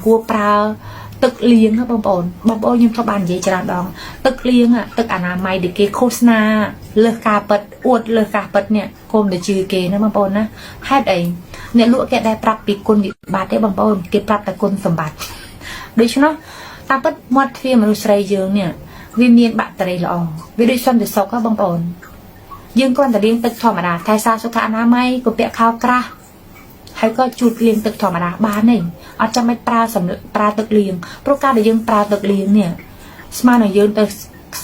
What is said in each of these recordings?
គួរប្រើទឹកលាងណាបងប្អូនបងប្អូនខ្ញុំធ្លាប់បាននិយាយច្រើនដងទឹកលាងទឹកអនាម័យដែលគេឃោសនាលើសការពិតអួតលើសការពិតនេះគុំតែជឿគេណាបងប្អូនណាហេតុអីអ្នកលក់គេដែលប្រាប់ពីគុណវិបត្តិទេបងប្អូនគេប្រាប់តែគុណសម្បត្តិដូច្នោះតាមពិតមាត់ទ្វារមនុស្សស្រីយើងនេះវាមានបាក់តេរីល្អវាដូចសន្តិសុខហ៎បងប្អូនយើងគ្រាន់តែលាងទឹកធម្មតាថែសារសុខអនាម័យកុំពាក់ខោក្រាស់ហើយក៏ជូតលាងទឹកធម្មតាបានទេអត់ចាំបាច់ប្រើសំប្រើទឹកលាងព្រោះការដែលយើងប្រើទឹកលាងនេះស្មើនឹងយើងទៅ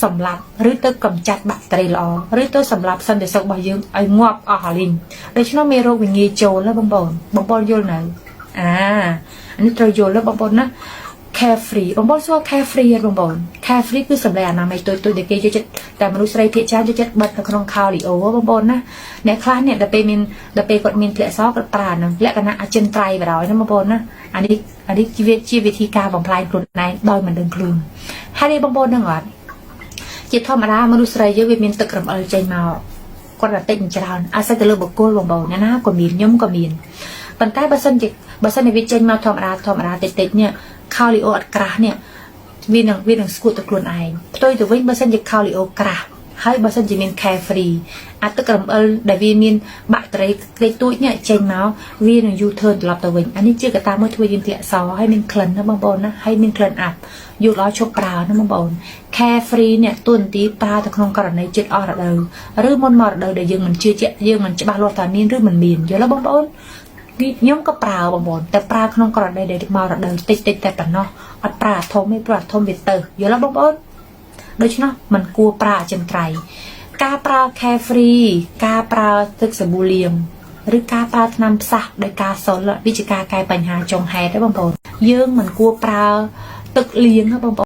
សម្លាប់ឬទៅកម្ចាត់បាក់តេរីល្អឬទៅសម្លាប់សន្តិសុខរបស់យើងឲ្យងាប់អស់អាលីងដូច្នោះមេរោគវាងាយចូលណាបងប្អូនបងប្អូនយល់នៅអាអានេះត្រូវយល់ណាបងប្អូនណា Carefree បងប្អូនស្គាល់ Carefree អត់បងប្អូន Carefree គឺសម្លេងអនាម័យតូចៗដែលគេយកចិត្តតែមនុស្សស្រីភាគច្រើនយកចិត្តបិទនៅក្នុងខោលីអូបងប្អូនណាអ្នកខ្លះនេះដល់ពេលមានដល់ពេលគាត់មានធ្លាក់សគាត់ប្រើហ្នឹងលក្ខណៈអចិន្ត្រៃយ៍បណ្ដោយណាបងប្អូនណាអានេះអានេះជាជាវិធីការបំផ្លាញខ្លួនឯងដោយមិនដឹងខ្លួនហើយនេះបងប្អូននឹងអត់ជាធម្មតាមនុស្សស្រីយើងវាមានទឹករំអិលចេញមកគាត់តែតិចច្រើនអាស្រ័យទៅលើបុគ្គលបងប្អូនអ្នកណាក៏មានខ្ញុំក៏មានប៉ុន្តែបើសិនជាបើសិនជាវាចេញមកធម្មតាធម្មតាតិចតិចនេះខោលីអូអត់ក្រាស់នេះវានឹងវានឹងស្គួតទៅខ្លួនឯងផ្ទុយទៅវិញបើសិនជាខោលីអូក្រាស់ហើយបើសិនជាមាន Carefree អាទឹករំអិលដែលវាមានបាក់តេរីតិចតួចនេះចេញមកវានឹង U turn ត្រឡប់ទៅវិញអានេះជាកត្តាមួយធ្វើយើងធ្លាក់សហើយមានក្លិនណាបងប្អូនណាហើយមានក្លិនអាប់យល់ដល់ឈប់ប្រើណាបងប្អូន Carefree នេះទួនាទីប្រើទៅក្នុងករណីចិត្តអស់រដូវឬមុនមករដូវដែលយើងមិនជឿជាក់យើងមិនច្បាស់លាស់ថាមានឬមិនមានយល់ទេបងប្អូនខ្ញុំក៏ប្រើបងប្អូនតែប្រើក្នុងករណីដែលមករដូវតិចតិចតែប៉ុណ្ណោះអត់ប្រើអាធំទេព្រោះអាធំវាទៅយល់ទេបងប្អូនដូច្នោះมันគួរប្រើអចិន្ត្រៃយ៍ការប្រើ Carefree ការប្រើទឹកសាប៊ូលាងឬការប្រើថ្នាំផ្សះដោយការសុលវាជាការកែបញ្ហាចុងហេតុទេបងប្អូនយើងមិនគួរប្រើទឹកលាងណាបងប្អូន។